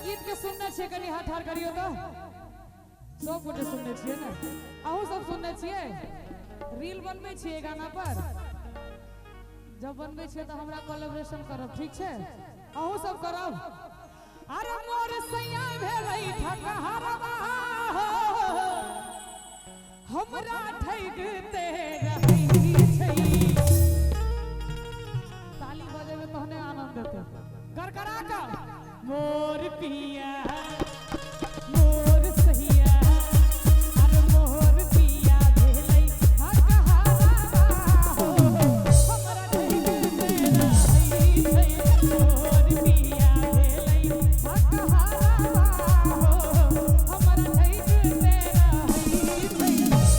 गीत के सुनने छियै? कनि हाथ ठाढ़ करियौ तऽ। सब गोटे सुनने छियै ने? अहूँ सब सुनने छियै? रील बनबै छियै गाना पर? जब बनबै छियै तऽ हमरा कोलैबोरेशन करब, ठीक छै? अहूँ सब करब। अरे मोर सैया भेलै ठकहरवा हो, हमरा ठगिते रहै छै। ताली बजेबै तहने आनंद एतै। गड़गड़ा कऽ मोर पिया मोर सैया, अरे मोर पिया भेलै ठकहरवा हो, हमरा ठगिते रहै छै। मोर पिया भेलै ठकहरवा हो, हमरा ठगिते रहै छै।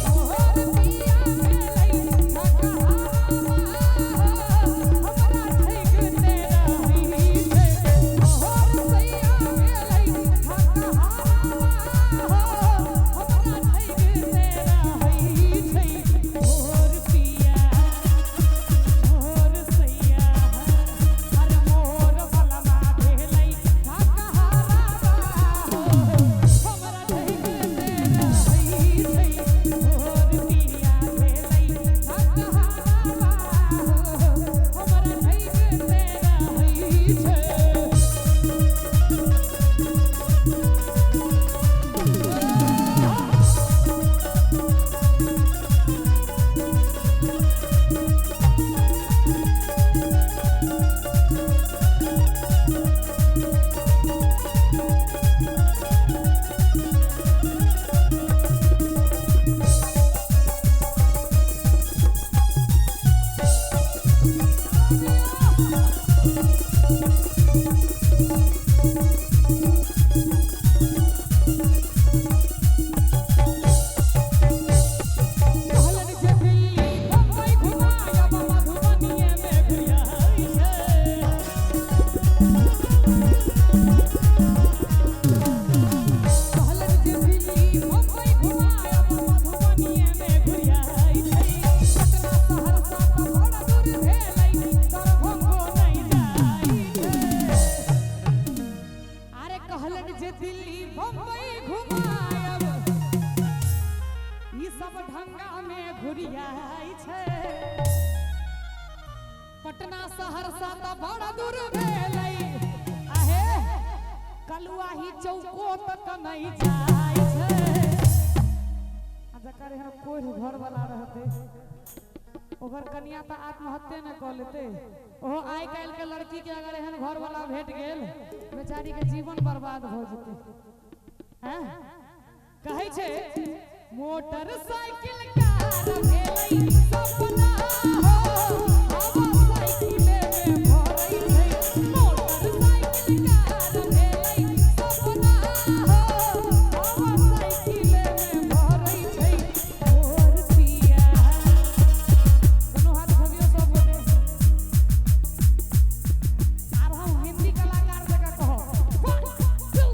मोर पिया भेलै ठकहरवा हो, हमरा ठगिते रहै छै। मोर सैया भेलै ठकहरवा हो, हमरा ठगिते रहै छै। मोर पिया मोर सैया, अरे मोर बलमा भेलै ठकहरवा हो, हमरा ठगिते रहै छै। मोर पिया भेलै ठकहरवा हो, हमरा ठगिते रहै छै। कहलन जे दिल्ली बम्बई घुमायब, मधुबनीये में घुरियाइ छै। कहलन जे दिल्ली बम्बई घुमायब, मधुबनीये में घुरियाइ छै। पटना सहरसा तऽ बड़ दूर भेलै, दरभंगो नहि जाइ छै। अरे कहलन जे दिल्ली बम्बई घुमायब, ई सब ढंगा में घुरियाइ छै। पटना सहरसा तऽ बड़ दूर भेलै, आहे कलुआही चौको तक नहि जाइ छै। आ जकर एहन कोढ़ि घर वाला रहतै, ओकर कनिया तऽ आत्महत्ये ने कऽ लेतै। ओहो आइ काल्हि के लड़की के अगर एहन घर वाला भेट गेल, बेचारी के जीवन बर्बाद भऽ जेतै। हैं, कहै छै मोटरसाइकिल कार भेलै सपना हो, हवा साइकिले में भरै छै। मोटरसाइकिल कार भेलै सपना हो, हवा साइकिले में भरै छै। मोर पिया, दुनू हाथ उठबियौ सब गोटे। आब हम हिंदी कलाकार जकाँ कहब। 1 2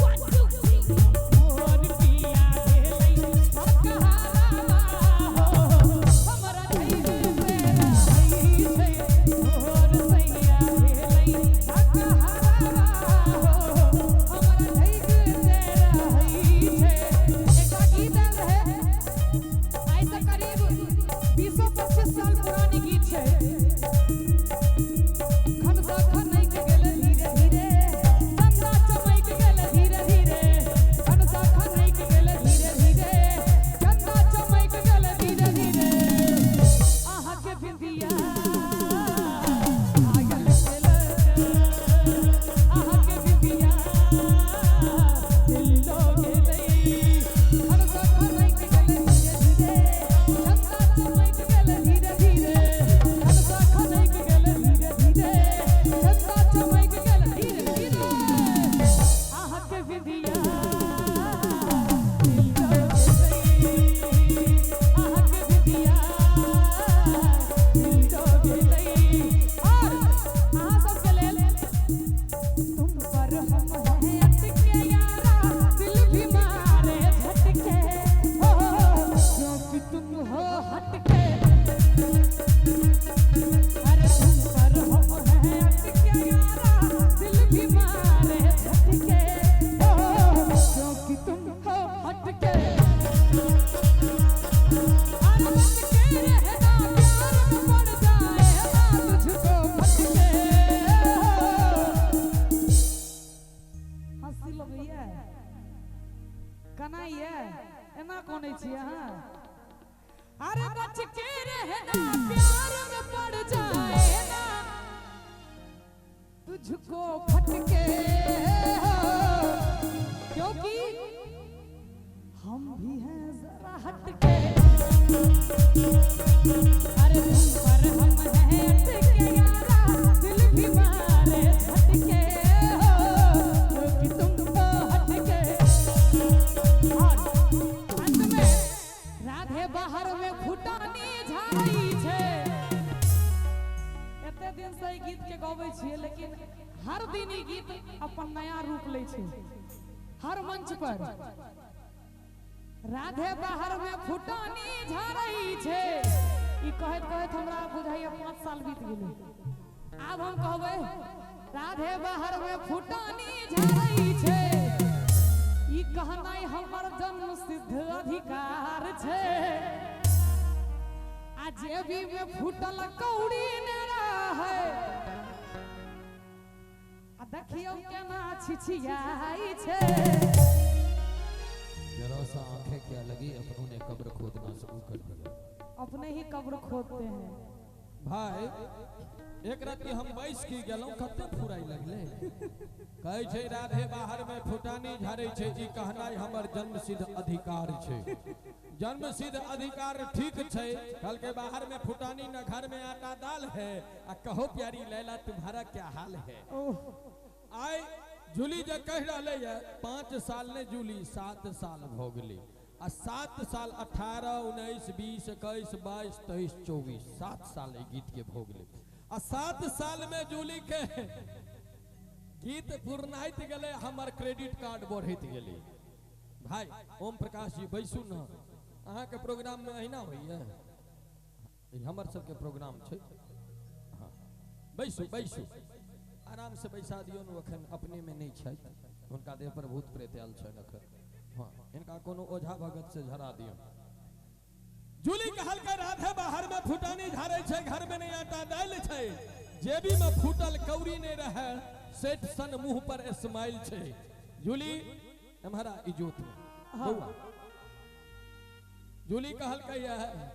1 2 3। मोर पिया भेलै ठकहरवा हो, हमरा ठगिते रहै हंसी लगैया कनाइया एना कोनै छी अहाँ अरे बच के रहना प्यार में पड़ जाए ना तुझको फटके हो क्योंकि हम भी हैं जरा हटके अरे तुम पर हम हैं अटके यारा दिल भी मारे झटके हो क्योंकि तुम तो हटके। और अंत में राधे बाहर में फुटानी झाड़ै छै। एते दिन से ई गीत के गबै छियै लेकिन हर दिन ई गीत अपन नया रूप लै छै हर मंच पर। राधे बाहर में फुटानी झाड़ै छै ई कहैत कहैत हमरा बुझाइया 5 साल बीत गेलै। आब हम कहबै राधे बाहर में फुटानी झाड़ै छै ई कहनाइ हमर जन्म सिद्ध अधिकार छै। आ जेबी में फूटल कौड़ी ने रहै आ देखियौ केना छिछियाइ छै। जरा सा आंखें क्या लगी अपनों ने कब्र खोदना शुरू कर दिया। अपने ही कब्र खोदते हैं। भाई एक रात हम बैस की गेलहुँ कते फुराई लगले। कहै छै राधे बाहर में फुटानी झाड़ै छै ई कहनाइ हमर जन्म सिद्ध अधिकार छै। जन्म सिद्ध अधिकार ठीक छै कहलकै बाहर में फुटानी न घर में आटा दाल है आ कहो प्यारी लैला तुम्हारा क्या हाल है। आइ जूली जे कहि रहलै ये 5 साल ने जूली 7 साल भऽ गेलै आ 7 साल 18 19 20 21 22 23 24 7 साल एहि गीत के भऽ गेलै आ 7 साल में जूली के गीत पुरनाइत गेलै हमर क्रेडिट कार्ड बढ़ैत गेलै। भाई ओम प्रकाश जी बैसू न अहाँके प्रोग्राम में अहिना होइए ई हमर सबके प्रोग्राम छै। हाँ बैसू बैसू आराम से बैसा दियौ न अखन अपने में नहीं छथि हुनका देह पर भूत प्रेत आयल छनि अखन। हाँ हिनका कोनो ओझा भगत से झड़ा दियौ। जूली कहलकै राधे बाहर में फुटानी झाड़ै छै घर में नहीं आटा दालि छै जेबी में फूटल कौड़ी नहीं रहै सेठ सन मुंह पर स्माइल छै। जूली एम्हरा इजोत में बौआ जूली कहलकै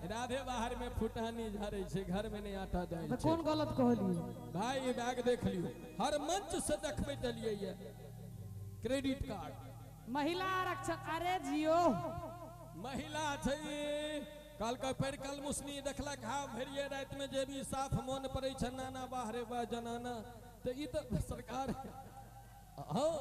राधे बाहर में फुटानी झाड़ै छै घर में नहीं आटा दालि छै। कोन गलत कहलियै भाई ई बैग देख लियौ हर मंच से देखबैत एलियै ये क्रेडिट कार्ड महिला आरक्षण। अरे जियो महिला छै कहलकै पैरकल मुसनी देखलक हा भरिये राति में जेबी साफ मोन पड़ै छै नाना बाहरे बा जनाना तऽ ई तऽ सरकार। हाँ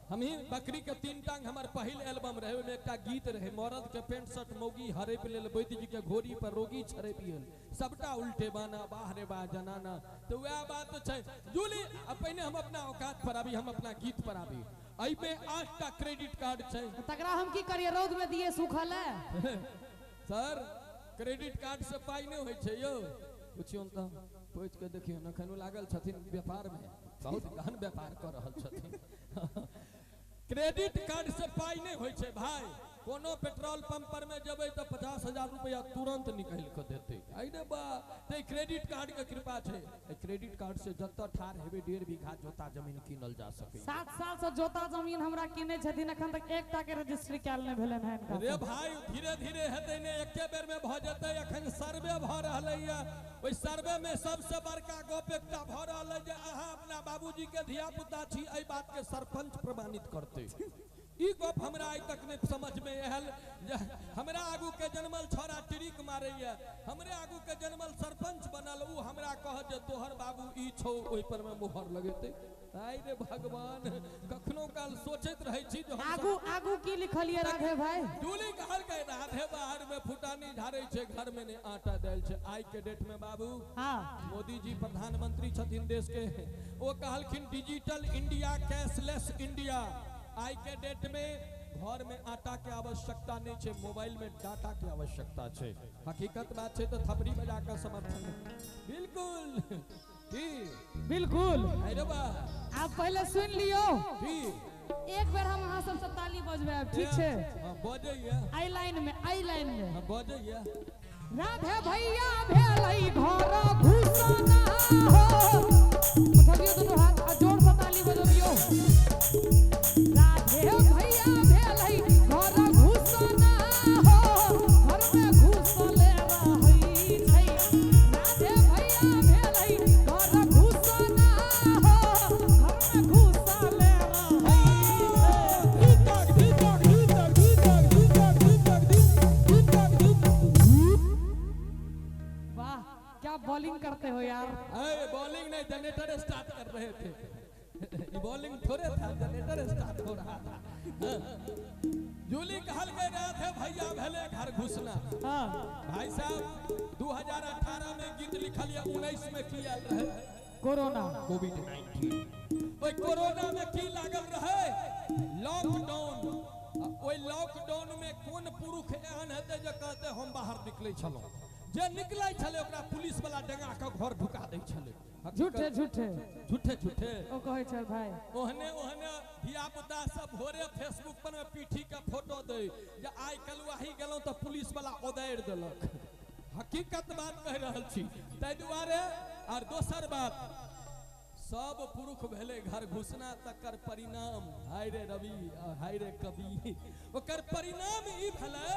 हमही बकरी के 3 टांग हमर पहिल एल्बम रहे ओहिमे एकटा गीत रहे मरद के पेंट शर्ट मौगी हड़पि लेल वैद्य जी के घोड़ी पर रोगी छड़पि गेल सबटा उल्टे बाना बाहरे बा जनाना तऽ वएह बात छै। जूली आ पहिने हम अपना औकात पर आबी हम अपना गीत पर आबी एहिमे 8टा क्रेडिट कार्ड छै तकरा हम की करिए रौद में दिए सूखल है। सर क्रेडिट कार्ड से पाइ नहि होइ छै यौ पुछियौन तऽ पूछि के देखियौ एखन ओ लागल छथिन व्यापार में बहुत गहन व्यापार कऽ रहल छथिन। क्रेडिट कार्ड से पाइ नहि होइ छै भाई कोनो पेट्रोल पंप पर में जेबै तऽ 50,000 रुपया तुरंत निकालि कऽ देतै। आइ रे बा तऽ क्रेडिट कार्ड के कृपा छै क्रेडिट कार्ड से जतऽ ठाढ़ हेबै 1.5 बीघा जोता जमीन कीनल जा सकैए। 7 साल से जोता जमीन हमरा कीनै छथिन एखन तक एकटा के रजिस्ट्री कयल नहि भेलनि हन। रे भाई धीरे धीरे हेतै ने एके बेर में भऽ जेतै। एखन सर्वे भऽ रहलैए ओहि सर्वे में सबसे बड़का गप एकटा भऽ रहल है जे अहाँ अपना बाबूजी के धिया पुता छी एहि बात के सरपंच प्रमाणित करतै। ई गप हमरा आइ तक नहि समझ में आयल जे हमरा आगू के जनमल छौड़ा ट्रिक मारैया हमरे आगू के जनमल सरपंच बनल उ हमरा कहत जे तोहर बाबू ई छौ ओहि पर में मोहर लगेतै। आइ रे भगवान कखनो काल सोचैत रहै छी जे हम आगू आगू की लिखलियै राधे भाई। जूली कहलकै राधे बाहर में फुटानी झाड़ै छै घर में नहि आटा दालि छै। आइ के डेट में बाबू हाँ मोदी जी प्रधानमंत्री छथिन देश के ओ कहलखिन डिजिटल इंडिया कैशलेस इंडिया। आई के डेट में घर में आटा के आवश्यकता नहीं छै मोबाइल में डाटा के आवश्यकता छै। हकीकत बात छै तो थपड़ी बजा के समर्थन बिल्कुल की बिल्कुल। अरे बा आप पहले सुन लियो की एक बेर हम अहाँ सबसे ताली बजबे ठीक छै। हां बजैया आई लाइन में आई लाइन में हां बजैया। राधे भैया भेलै घर घुसना हो उठबियो दोनों हाथ आ जोर से ताली बजबियो। जूली कहलकै राधे भैया भेले घर घुसना। हाँ। भाई साहब 2018 में गीत लिखल या 19 में की आयल रहे? कोरोना, कोविड-19। ओहि कोरोना में की लागल रहे? लॉकडाउन। ओहि लॉकडाउन में कोन पुरुष एहन हेतै जे कहते हम बाहर निकलै छलहुँ? जे निकलै छलै ओकरा पुलिस वाला डंगा के घर ढुका दै छलै। झूठे झूठे झूठे झूठे ओ कहै छै भाई। ओहने ओहने धिया पुता सब भोरे फेसबुक पर में पीठी के फोटो दे जे आइ कलुआही गेलहुँ तऽ पुलिस वाला ओदारि देलक। हकीकत बात कहि रहल छी। ताहि दुआरे आर दोसर बात, सब पुरुष भेलै घर घुसना, तकर परिणाम हाय रे रवि हाय रे कवि, ओकर परिणाम ई भेलै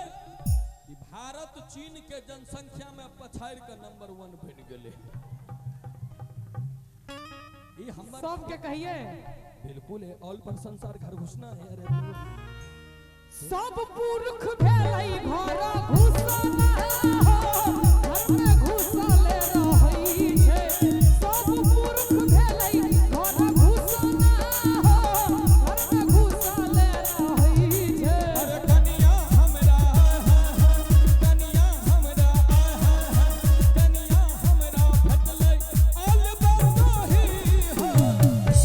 कि भारत चीन के जनसंख्या में पछाड़ि के नंबर 1 बनि गेलै। ई हमर सबके कहिए बिल्कुल है, ऑल पर संसार घर घुसना है। अरे सब पुरुष भेलै घर घुसना हो, घर में घुसले रहै छै। सब पुरुष भेलै घर घुसना हो, घर में घुसले रहै छै। अरे कनिया हमरा, कनिया हमरा, कनिया हमरा भेटलै अलबतही हो,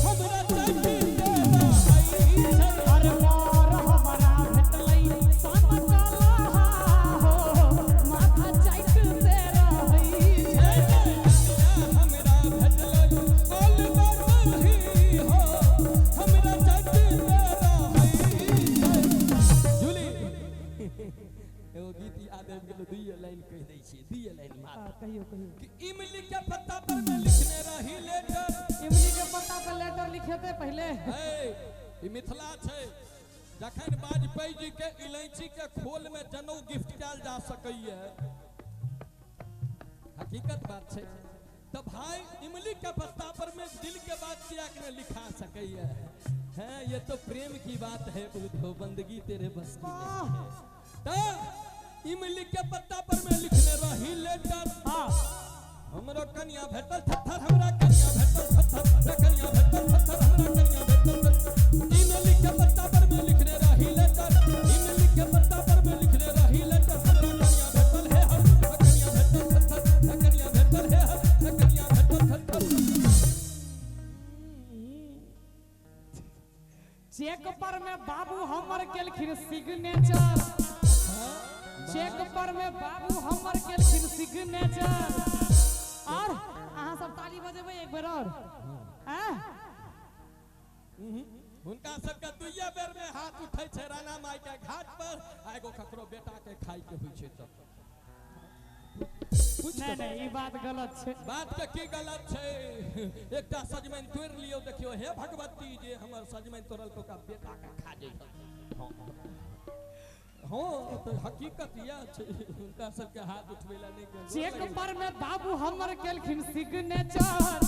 हमरा चाची के रहै छै। अरे वर हमरा भेटलै समकलहा हो, माथा चाटि से रहै छै। कनिया हमरा भेटलै अलबतही हो, हमरा चाची के रहै छै। जूली एगो गीत याद आबि गेल, दुइये लाइन कहि दै छियै, दुइये लाइन मात्र। कहियो कहियो। कि इमली के पत्ता पर में लिखने रही लेटर। इमली के पत्ता पर लेटर लिखेते पहले। हे, ई मिथिला छै, जखन वाजपेयी जी के इलायची के खोल में जनउ गिफ्ट कयल जा सकैए, हकीकत बात छै, तऽ भाई इमली के पत्ता पर में दिल के बात किया के नहीं लिखा सकैए? हैं, ये तो प्रेम की बात है उद्धव, बंदगी तेरे बस की नहीं है। तऽ इमली के पत्ता पर में लिखने रही लेटर। हाँ। हमरो कनिया भेटल थत्थर, हमरा कनिया भेटल थत्थर, हमरा कनिया भेटल थत्थर, हमरा कनिया भेटल थत्थर। इमली के पत्ता पर में लिखने रही लेटर, इमली के पत्ता पर में लिखने रही लेटर, हमरा कनिया भेटल हे हर, हमरा कनिया भेटल थत्थर, हमरा कनिया भेटल हे हर, हमरा कनिया भेटल थत्थर। चेक पर में बाबू हमर केलखिन सिग्नेचर। चेक पर में बाबू हमर केलखिन सिग्नेचर। और अहाँ सब ताली बजेबै एक बेर और। आँ? हुनका सबके दुइये बेर में हाथ उठै छै राणा माई के घाट पर, आ एगो ककरो बेटा के खाय के होइ छै तऽ। नहीं नहीं, ई बात गलत छै। बात के की गलत छै? एकटा सजमनि तोड़ि लियौ, देखियौ हे भगवती जे हमर सजमनि तोड़ल ओकरा बेटा के खा जइहन। हाँ तऽ हकीकत इएह छै, हुनका सबके हाथ उठबै लए नहि चेक पर में बाबू हमर केलखिन सिग्नेचर।